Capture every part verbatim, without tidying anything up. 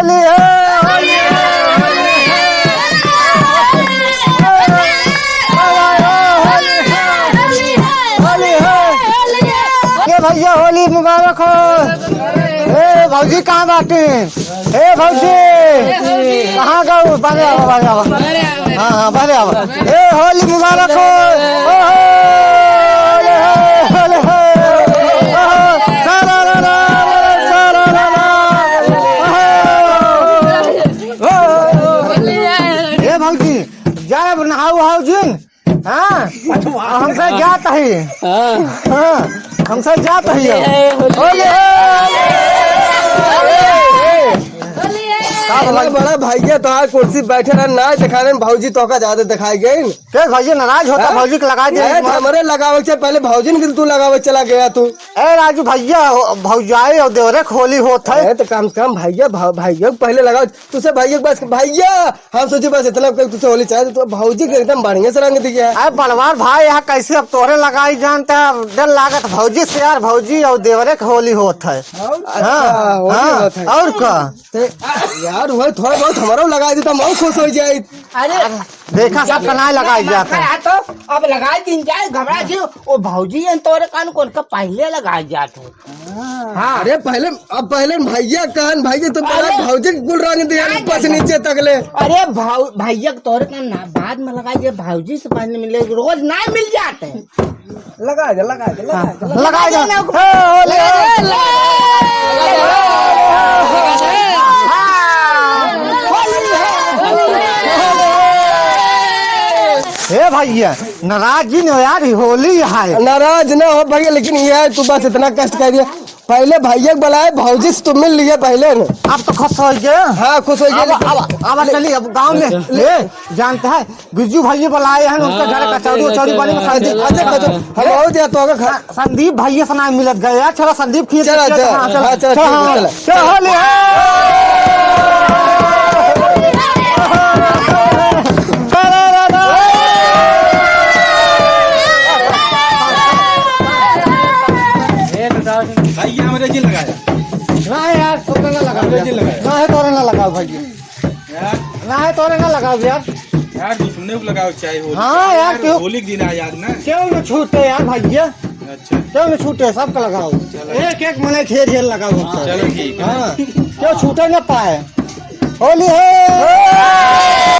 होली है, होली है, होली है। ए भैया, होली मुबारक हो। ए भौजी, कहाँ बाटे? ए भौजी, कहाँ गऊ? बाहरे आवा, बाहरे आवा। हाँ, हाँ, बाहरे आवा। ए, होली मुबारक हो। ओहो, होले हो, होले हो। ओहो, सारा रा रा, सारा रा रा। ओहो। ए भौजी, जाए अब नहाऊ हाऊ जिन। हाँ, हमसे जात ही। हाँ। हाँ, हमसे जात ही। ए, होली। होली हो। ए, ए। का भला बड़ा भैया तोहार कुर्सी बैठे रहे, ना दिखा रहे, भौजी तोहका ज्यादा दिखाई गई। के भैया नाराज होता, हाँ? भौजी के लगाई दे। ए, तो हमरे लगावे से पहले भौजी ने तू लगावे चला गया तू। ए राजू भैया, हो-, भौजाई और देवरे के होली होत है। ए, तो कम से कम भैया, भौ-, भैया को पहले लगाओ। तुझसे भैया के बस, भैया, हम सोचे बस इतना कोई तुझसे होली चाहे, तो भौजी के एकदम बढ़िया से रंग दिया है। अरे बलवान भाई, यहाँ कैसे अब तोरे लगाई जानता, डर लागत भौजी से यार, भौजी और देवरे के होली होत है। अच्छा, हाँ, होली हाँ, होत है। और का? ते, यार, वही थोड़ा बहुत हमरो लगाई देता, हम खुश हो जाई। अरे, देखा, सब कनाए लगाई जात है। खड़ा तो अब लगाई दिन जाए, घबरा जी। ओ भौजी, एन तोरे कान कौन का पहले लगाई जात है। हाँ। अरे, पहले, अब पहले भैया कहन, भैया तो पहले अरे, भौजी के कुल रंग दिया, अरे, ऊपर से नीचे तक ले। अरे, भौ-, भैया के तोरे कान ना, बाद में लगाई दे, भौजी से पहले मिले, रोज ना मिल जाते हैं। लगा दे, लगा दे, लगा दे, हाँ, लगा दे। ए, होली, होली। हे भैया, नाराज जी न यार, होली है। नाराज ना हो भैया, लेकिन ये है, तू बस इतना कष्ट कर दिया। पहले भैया को बुलाए, भौजी से तू मिल लिए पहले न। अब तो खुश हो गए। हाँ, खुश हो गए, अब, लेकिन अब, अब चलिए, अब गाँव में, ले, जानते हैं, बिरजू भैया बुलाए हैं, उनके हाँ, घर कचौड़ी अच्छा, उचौड़ी बनी, अच्छा, संदीप, अच्छा, अच्छा, हम और दिया तो होगा खा- हाँ, संदीप भैया से ना मिलत गए यार, चलो संदीप खींच चला, के चला, हाँ, चलो। हाँ, चला, चलो, ठीक है, हाँ, चला। चलो, होली है। भैया, हमरे जी लगाया। ना है यार, तोरे ना लगा हमरे जी लगाया। ना है, तोरे ना लगाओ भैया। यार। ना है, तोरे ना लगाओ यार। यार, दुश्मने को लगाओ चाहे होली। हाँ यार, यार, क्यों? होली के दिन आ यार ना। क्यों न छूटे यार भैया? अच्छा। क्यों न छूटे, सबका लगाओ। चलो। एक एक मने घेर घेर लगाओ सबका। चलो ठीक है। हाँ, क्यों छूटे ना पाए। होली है,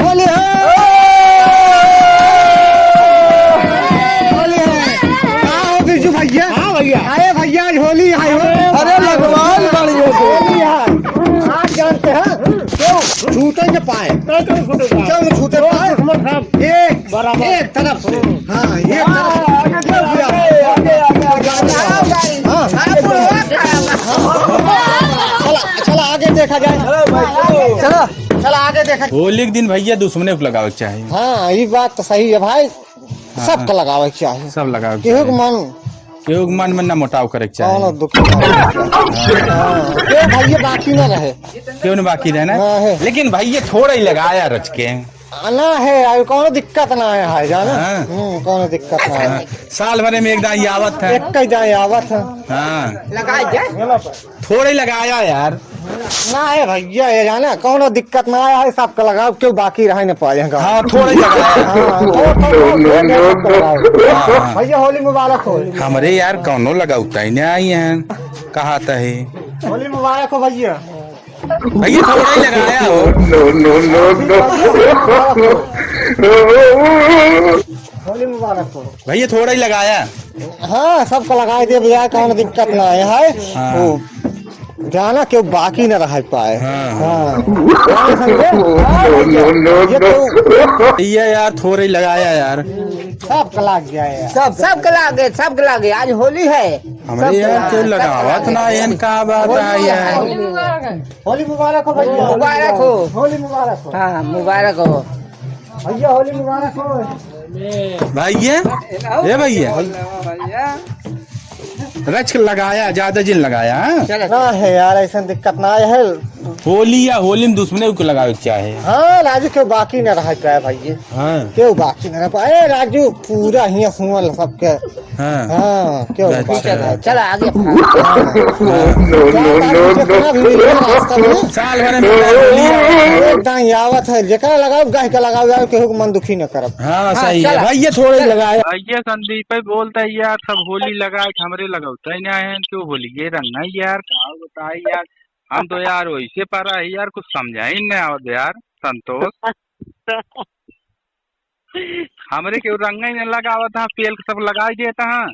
होली है, होली है। का हो बिरजू भैया? हाँ भैया। अरे भैया, आज होली है हो। अरे भगवान बढ़िया से। होली है। आज जानते हैं, क्यों छूटे न पाए? क्यों छूटे पाए? क्यों छूटे पाए? दुश्मन साहब। एक, बराबर। एक तरफ से। हाँ, एक तरफ से। आगे, आगे, आगे, आगे, आगे। हाँ। चला, चला, आगे देखा जाए। चला, चला, आगे देखा जाए। होली के दिन भैया दुश्मने को लगावे के चाही। हाँ, ये बात तो सही है भाई। हाँ। सबका लगावे के चाही। सब लगावे के केहू के चाही। मन केहू के मन में ना मोटाव करे के चाही। कौनो दुख ना हो। हाँ, केहू भैया बाकी ना रहे। केहू ना बाकी रहे ना? ना है। लेकिन भैया थोड़ा ही लगाया रच के। ना है, अभी कौनो दिक्कत ना है, है जाना? हाँ। हम्म, कौनो दिक्कत ना है। हाँ। साल भरे में एक दाई आवत है। एक ही दाई आवत है। हाँ। लगाई जाए। थोड़े लगाया यार। ना है भैया, ये जाना, कौनो दिक्कत ना आया है, सबका लगाओ, क्यों बाकी रहे न पाए हैं। हाँ, थोड़े लगाया। हाँ, थोड़े, थोड़े, थोड़े, थोड़े, थोड़े लगाओ। हाँ, हाँ। भैया, होली मुबारक हो। हमरे यार, कौनो लगावता ही ना आई हैं, कहा था ही। होली मुबारक हो भैया। भैया, थोड़ा ही लगाया हो। No, no, no, no। होली मुबारक हो। भैया, थोड़ा ही लगाया। हाँ, सबको लगाई दे भैया, कौनो दिक्कत ना है, है? हाँ। वो जाना क्यों बाकी ना रह पाए। हाँ। हाँ। हाँ, समझे? हाँ, भैया। ये तो ये यार, थोड़ा ही लगाया यार। सबका लाग गया यार। सब, सबका लागे, सबका लागे। आज होली है। हमरे सबका यार, लागे, क्यों सबका लगावत लागे। ना, एन का बात होली है यार? है। होली मुबारक हो भैया। मुबारक हो। होली मुबारक हो। हाँ, मुबारक हो। भैया, होली मुबारक हो। भैया, ए भैया, रच के लगाया, ज्यादा जिन लगाया, हाँ? चलो। ना है यार, ऐसा दिक्कत ना है। होली या होली में दुश्मने को लगावे के चाहे। हाँ, राजू, केहू बाकी न रह पाए भाई। हाँ। केहू बाकी न रह पाए। ए, राजू, पूरा हियाँ हुआ सबके। हाँ। हाँ, केहू अच्छा। बाकी न रह। चला आगे। हाँ। हाँ। No, no, no, no। जितना भी मिले रास्ता में। साल भर में होली आवत है। एकदम आवत है। जेकरा लगाओ, गाय के लगाओ, यार, केहू के मन दुखी न करब। हाँ, हाँ, सही है। चला। भाई, ये थोड़े चला। लगाए। भैया संदीप भाई बोलता है यार, सब होली लगाए, हमरे लगाओ। तय ना है तो होली ये रंग नहीं यार, का बताए यार। हम तो यार वैसे परा है यार, कुछ समझा ही नहीं आवत यार, संतोष। हमरे के रंग ही नहीं लगावत है, पेल के सब लगाई देता है।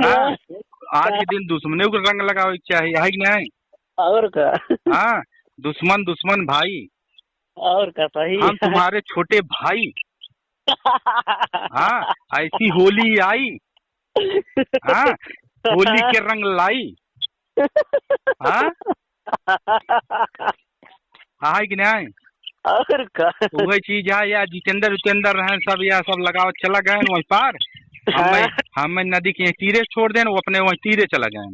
हाँ, आज के दिन दुश्मनों को रंग लगावे के चाहिए, है कि नहीं? और का? हाँ, दुश्मन, दुश्मन भाई। और का, सही हम है। तुम्हारे छोटे भाई। हाँ, ऐसी होली आई। हाँ, होली के रंग लाई। हाँ? हाँ, है कि नहीं? और का? वही चीज है यार, जितेंद्र उतेंद्र रहन सब, यार सब लगावत चला गए वहीं पार। हमें, हाँ। हमें नदी के तीरे छोड़ देन, वो अपने वहीं तीरे चला गए।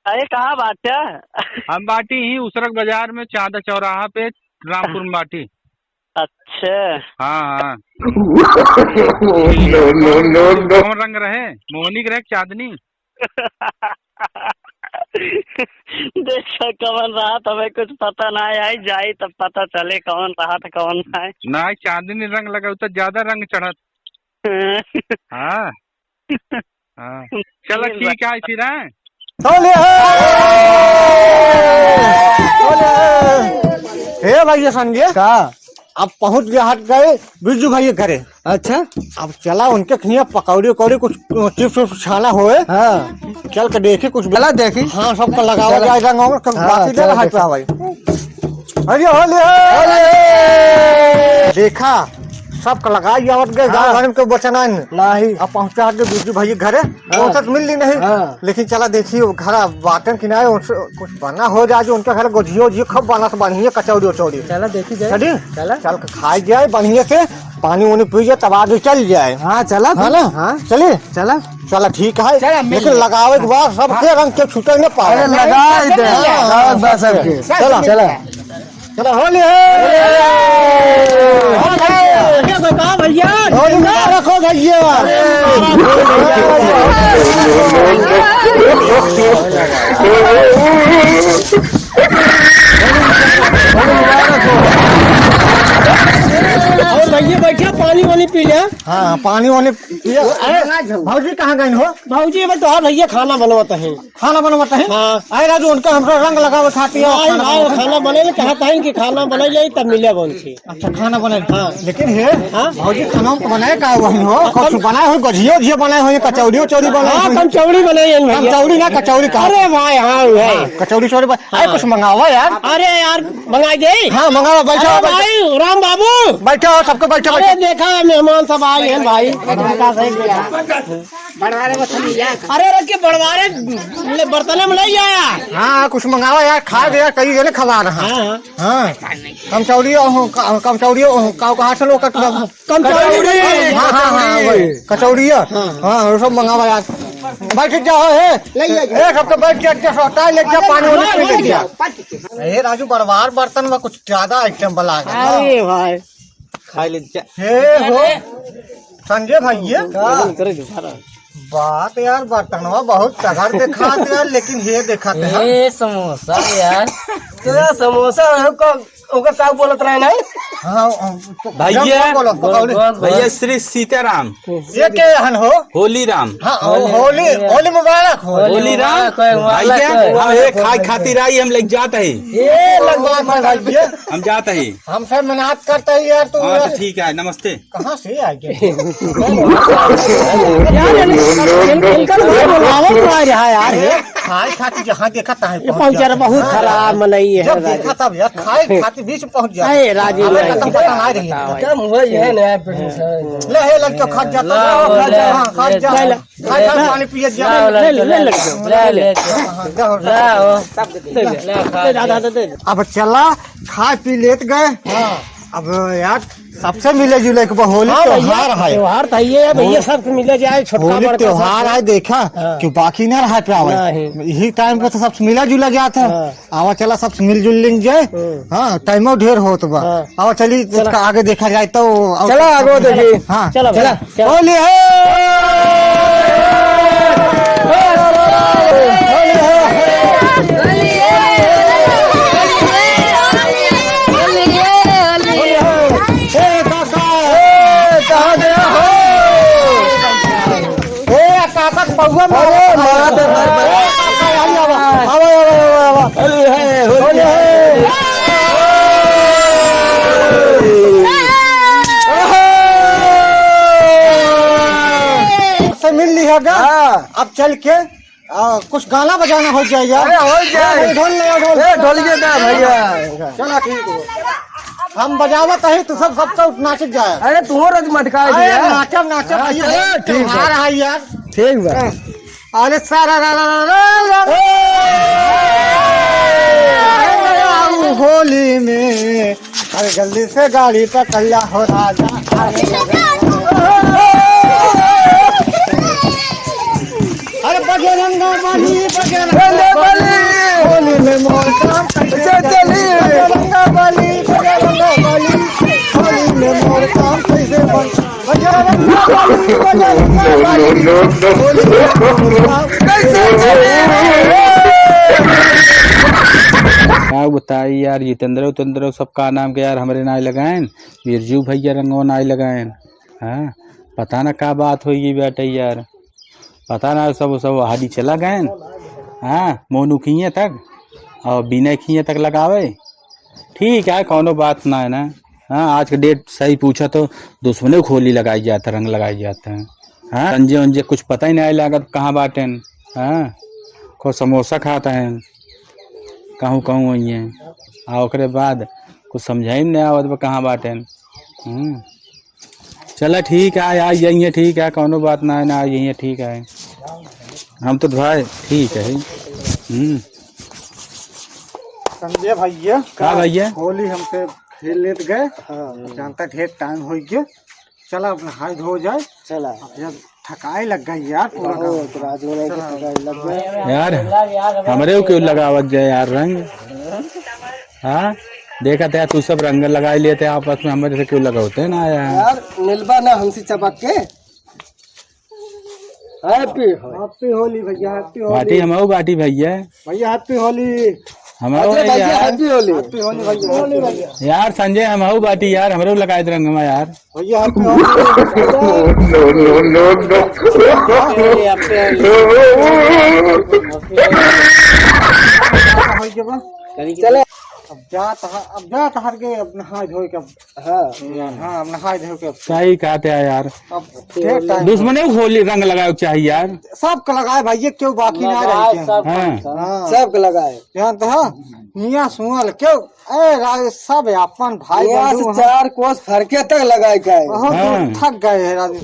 अरे, कहाँ बाटे? हम बाटी ही उसरक बाजार में, चांदा चौराहा पे, रामपुर में बाटी। अच्छा। हाँ, हाँ। No, no, no, no। कौन रंग रहे? मोहनी के रहे कि चांदनी? देखा, कवन रहत, हमें कुछ पता ना है, जाई तब पता चले कवन रहत, कवन ना है। ना, चांदनी रंग लगा, तो ज्यादा रंग चढ़त। हाँ। हाँ। चलो, ठीक है फिर, हैं? होली है। होली है। हे भैया संगे। का? अब पहुँच गया हट गए बिरजू भाई के घरे। अच्छा। अब चला उनके खिया पकौड़ी उकौड़ी कुछ चिप्स उप्स छाना होए। हाँ। चल के देखी कुछ। चला देखी। हाँ, सबका लगावा चला। जाए रंग और हाँ, बाकी चला दे रहा देखी। है भाई। अरे होली है। होली है। देखा, सबका लगाई आवत गए, हाँ। गाँव घर में कोई बचना नहीं। नहीं। अब पहुँचा के बिरजू भाई के घरे, हाँ। वो तक मिल ली नहीं। हाँ। लेकिन चला देखी, वो घर बाटन किनारे उनसे कुछ बना हो जाए, जो उनके घर गोझियो ओझियो खूब बना से बढ़िया कचौड़ी उचौड़ी। चला देखी जाए। चली? चला। चल के खाई जाए बढ़िया से, पानी वानी पी जाए, तब आगे चल जाए। हाँ, चला है ना? हाँ। चली? चला। चला, ठीक है। चला, मिल लेकिन जाए। लगावे के बाद सबके रंग के छूटे न पावे। अरे, लगाए दे। हाँ, हाँ, लगावे के बाद सबके। सबके। चला। चला। चला, होली है। होली है। अरे, बताओ भैया। होली मुबारक हो भैया। अरे, और भैया बैठा, पानी वानी पी ले। हाँ, पानी वानी पिया। अरे, भौजी कहाँ गई हो? भौजी, मैं तो, हाँ भैया, खाना बनवत है। खाना बनवत है? हाँ। अरे राजू, उनका हमरा रंग लगावे खातिर नहीं, खाना भाई, बनवत है। खाना बने ले, कहा था कि खाना बने जाई, तब मिले बन के। अच्छा, खाना बने। हाँ। लेकिन हे, हाँ? भौजी, खाना तो बनाए का वही हो? कुछ बनाए हो, गझियो उझियो बनाए हो, कचौड़ी उचौड़ी बनाए हाँ, हो? कचौड़ी बनाई है भैया। कचौड़ी ना, कचौड़ी कहा। अरे भाई, हाँ, है। हाँ, कचौड़ी उचौड़ी बन-, अरे हाँ। कुछ मंगावा यार। अरे यार, मंगा दे। हाँ, मंगावा, बैठो, अरे बैठो। भाई, राम बाबू। बैठो, सबको बैठो, अरे बैठो। देखा, मेहमान सब आए हैं भाई। अरे रख के बड़वारे ले बर्तने में ले आया। हाँ, कुछ मंगावा यार, खा गया, कई जने खवा रहा। हाँ, हाँ। हाँ। कमचौड़ियो हो, क-, कमचौड़ियो हो, का, कहाँ से लोग कट-, कमचौड़ी। हाँ, हाँ, हाँ, वही। कचौड़िया। हाँ। हाँ, वो सब मंगावा यार। बैठ जाओ, हे। ले, ले, ले। ए, सबके बैठ जा, जा, सोटा ले जा, पानी वानी पी ले जा। ए, राजू, बड़वार बर्तन में कुछ ज्यादा आइटम बना है। अरे भाई। खा ले जा। हे हो, संजय भैया। का? बात यार, बर्तनवा बहुत तगड़ देखात यार, लेकिन हे देखत है। ए, समोसा यार। तो यार, समोसा हमको, ओकर का बोलत रहे ना? हाँ, तो भैया, बोलो, बोलो, बोलो। भैया श्री सीताराम। ये के हन हो? होली राम। हाँ, होली, होली, होली मुबारक हो। होली राम। मुबारक हो, मुबारक भैया, हो। हम एक खाए खातिर आई, हम लेके जात है। ये लगवा था भैया। हम जात है। हमसे मनात करता है यार तू हाँ, यार। तो ठीक है, नमस्ते। कहाँ से आ गया? यार, इनकर घर बोलावत रहा है यार। ये खाए खातिर जहाँ देखा तहाँ ये पहुँच पहुँच जा रहा, बहुत हाँ, खराब यार। मनई है जब राजू। देखा तब यार, खाए खातिर बीच में पहुँच जा। अरे राजू, हमें राजू। खत्म पता ना रही है। बताओ। कम हो ये है ना यार, प्रशंसा। ले, हे लड़के, खा जा, ला, खा जा, ले, हाँ, खा ले, जा। ले, ले। खा, खा, ले, पानी पिए जा। ला, ले, ले, ले, ले, ले। हाँ, हाँ, जा, हो, ला, हो। ले, ले, खा ले, ले। दादा, दे, दे। अब चला, खा पी लेत गए। हाँ। अब यार, सबसे मिले जुले के बा, होली हाँ भैया, त्योहार है। त्योहार तो ये है भैया, होली, सबसे मिले जाए, छोटका होली बड़का त्योहार सबसे। है, देखा, हाँ। क्यों बाकी ना रहा पे आवे। नहीं। यही टाइम पे तो सबसे मिला जुला जात है। हाँ। आवा चला, सबसे मिलजुल लेंगे। हम्म। हाँ, टाइमो ढेर होत बा। हाँ। आवा चली, चला। इसका आगे देखा जाए तो, और चला, आगे देखी। हाँ, चला चला। भैया। चल। होली है। ए, काका। ए, कहाँ गया हो? ए, काका, पौवा में अरे, आवा। मार दे, मार, मार। ए, काका, आई, आवा। आवा, आवा, आवा, आवा। होली है, होली है। से मिल ली है का? हाँ। अब चल के, आ, कुछ गाना बजाना हो जाए यार। अरे, हो जाए। ए, ढोल ले आओ, ढोल। ए, ढोल के ना भैया। चला, ठीक है। हम बजावत है, तू सब, सबका नाचत जाए। अरे, तू रोज मटका अरे, दिया। नाचब, नाचब, हाँ, भैया, चलो, ठीक है। त्योहार है यार। ठीक बा। हाँ। अरे सारा रा रा रा रा रा। होली में, अरे जल्दी से गाड़ी पकड़ ला हो राजा। अरे बजरंगा बली, बजरंगा बली। होली में मोर काम कैसे चली? बजरंगा बली, बजरंगा बली। होली में मोर काम कैसे बन? बजरंगा बली, बजरंगा बली। No, no, no, no। होली में मोर काम कैसे चली? का बताई यार, जितेंद्र उतेंद्र सब का नाम के यार हमरे नाई लगाएन, बिरजू भैया रंगो नाई लगाएन। हाँ, पता ना का बात होई बाटे यार, पता ना, सब, सब हाडी चला गएन। हाँ, मोनू खिए तक और बिनय खिए तक लगावे। ठीक है, कौनो बात ना है ना। हाँ, आज के डेट सही पूछा तो दुश्मने को होली लगाई जाता, रंग लगाई जाता है। हाँ, संजय उंजय कुछ पता ही नहीं लागत कहाँ बाटेन। हाँ, को समोसा खाता है, कहूँ कहूँ वही है। आ ओकरे बाद कुछ समझाई में नहीं आवत बा कहाँ बाटेन। हम्म। चला ठीक है, आ जाइए, ठीक है, कौनो बात ना है, ना आ जाइए, ठीक है। हम तो भाई ठीक है। हम्म। संजय भैया, का भैया? होली हमसे खेल लेत गए। हाँ। जानता ढेर टाइम हो गया, चला अब नहाए धो जाए। चला। अब यार थकाई लग गई यार, पूरा बहुत काम। राजू नहीं के चला। थकाई लग गई। यार, हमरे क्यों लगावत जाए यार रंग? हाँ, देखा था तू सब रंग लगाई लेते आपस में, हमारे से क्यों लगावते ना यार? यार, मिलबा ना हमसे चपक के। Happy होली। Happy होली भैया, happy होली। बाटी हमहू बाटी भैया। भैया, happy होली। हमहू अरे भैया, भैया। Happy होली। Happy होली भैया, happy होली भैया। यार संजय, हमहू बाटी यार, हमरो लगाए दे रंगमा यार। भैया, happy होली। No, no, no, no। Happy होली, happy होली। होई के बा? चले। अब जात ह-, अब जात हर के अब नहाए धोए के अब। हाँ। हाँ, अब नहाए धोए के अब। सही कहते हैं यार। अब ढेर टाइम दुश्मने को होली रंग लगावे के चाहिए यार। सबके लगाए भैया, क्यों बाकी ना लगाए रहे। सबके। हाँ। हाँ। सबके लगाए। जानत ह, हियाँ सुअल क्यों, ए, राज सब अपन भाई हियाँ से बंधु हैं। चार कोस फरके तक लगाए के आए। बहुत दूर हाँ। थक गए हैं राजू।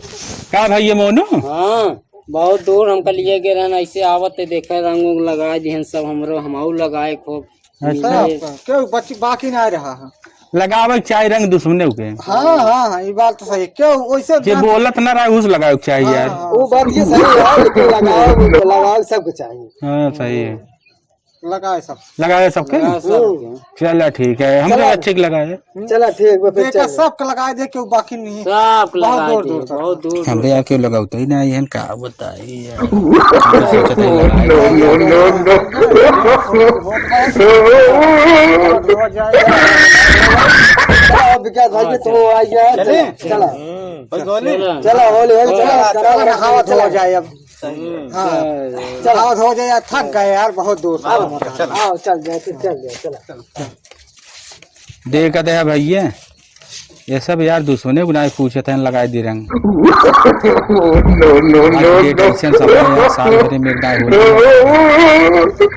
का भाई ये मोनू? हाँ, बहुत दूर हमका लिए गए रहन, ऐसे आवत ते देखे रंग उंग लगाए दिहन सब हमरो, हमहू लगाए खूब। अच्छा। सब, क्यों बच-, बाकी ना रहा है। लगावे के चाही रंग दुश्मने के। हाँ, हाँ, हाँ, ये बात तो सही है। क्यों वैसे जे जान- बोलत ना रहे, उस लगावे के चाही हाँ, यार। हाँ, वो बात ये सही है, लेकिन लगावे, लगावे सबके चाहिए। हाँ, सही है। लगाए सब। लगाए सबके? लगाए सबके। चला ठीक है, हमको चला। अच्छे के लगाए। चला ठीक बा, फिर देखा चल। सबके लगाए दे, क्यों बाकी नहीं। सबके बहुत लगाए दूर, दे, दूर तक। बहुत दूर, दूर हमरे तक। यहाँ क्यों लगावते ही ना, ये का बताई यार। हम तो सोचते ही लगाए। No, no, no, no। चला, विकास भाई, तू आ गया, चले? चला। चला। चला, होली, होली, चला, चला, चला, नहावत हो जाए अब। हाँ। चल। आओ, हो जाए, थक गए यार, बहुत दूर से। आओ, चल जाए, चल जाए, चला। देखत है भैया, ये सब यार दुश्मने को ना पूछत हैं, लगाए दे रंग। No, no, आज no, ये no। कैसन समय है, साल भरे में एक दाई होली है।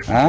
हाँ?